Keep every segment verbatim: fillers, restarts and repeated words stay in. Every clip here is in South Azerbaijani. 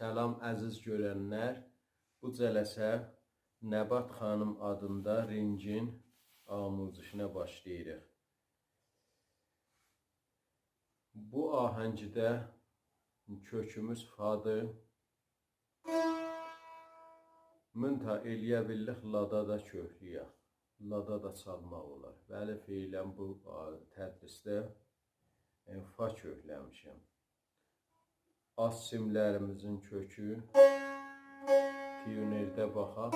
سلام عزیز گؤرنلر. بو جلسه نبات خانیم آدیندا رینگین آموزشینه باشلاییریق. بو آهنگده کؤکوموز فادیر. منتها ائلیه بیللیک لادا دا کؤکله‌یک. لادا دا چالماق اولار. ولی فعلاً بو، آ، تدریسده، ائ، فا کؤکله‌میشم. آلت سیملریمیزین کؤکو. تیونرده باخاق.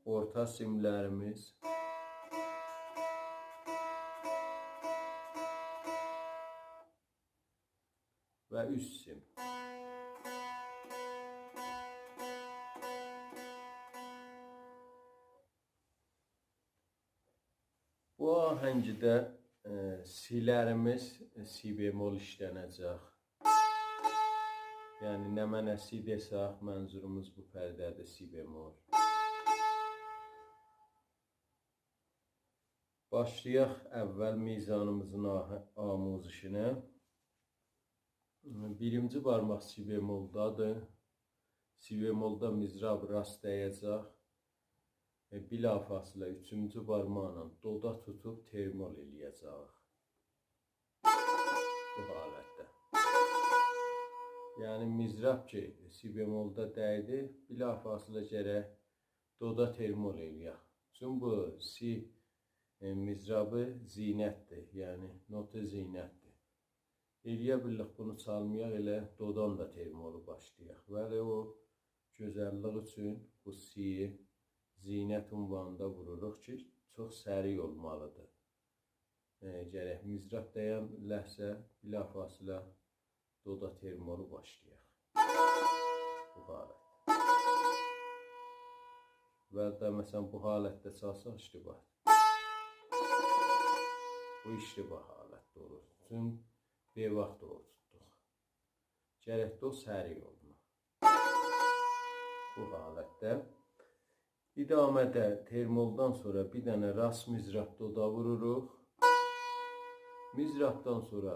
اورتا سیملریمیز و اوست سیم. بو آهنگده، ائ، سی‌لریمیز، ائ، سی بمل ایشلنه‌جک. یعنی نمنه سی دئسک، منظوروموز بو پرده‌دیر، سی بمل. باشلایاق اول میزانیمیزین آه-، آموزشینه. بیرینجی بارماق سی بملدادیر. سی بملدا مضراب راست دَیه‌جک. ائ، بلافاصله اوچونجو بارماقلا دودا توتوب ترمول ائلیه‌جه‌ییک. بو حالتده. یعنی مضراب کی سی بملدا دَیدی، بلافاصله گرک دودا ترمول ائلیه‌ک. چون بو سی، ائ، مضرابی زینتدیر، یعنی نوت زینتدیر. ائلیه بیللیک بونو چالمایاق، ائله دودان دا ترمولو باشلایاق. ولی او گؤزللیک اوچون بو سی زینت عنوانیندا ووروروق کی چوخ سریع اولمالیدیر. ائ، گرک مضراب دَیَن لحظه بلافاصله دودا ترمولو باشلایاق. بو حالت. و یا دا مثلاً بو حالتده چالساق اشتباهدیر. بو اشتباه حالتده اولور. چون بئواخت دوغرو توتدوق. گرک دو سریع اولماق. بو حالتده. ادامه‌ده ترمولدان سونرا بیر دنه راست مضراب دودا ووروروق. مضرابدان سونرا